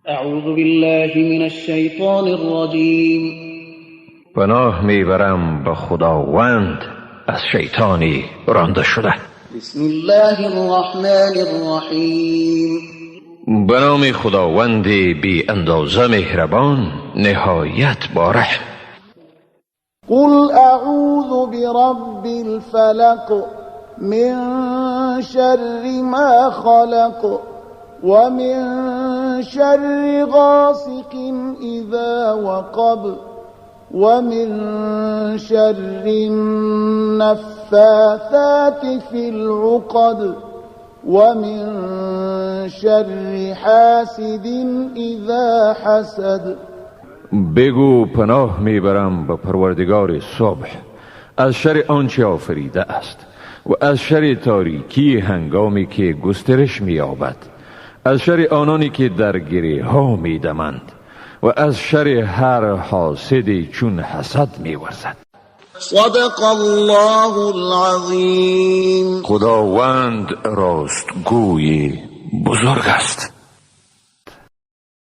أعوذ بالله من الشیطان الرجیم. پناه میبرم به خداوند از شیطانی رانده شده. بسم الله الرحمن الرحیم. به نام خداوند بی اندازه مهربان، نهایت با رحم. قل اعوذ برب الفلق، من شر ما خلق، ومن شر غاسق اذا وقب، ومن شر النفاثات في العقد، ومن شر حاسد اذا حسد. بگو پناه میبرم به پروردگار صبح، از شر آنچه آفریده است و از شر تاریکی هنگامی که گسترش مییابد، از شر آنانی که در گره ها میدمند و از شر هر حاسدی چون حسد میورزد. صدق الله العظیم. خداوند راستگوی بزرگ است.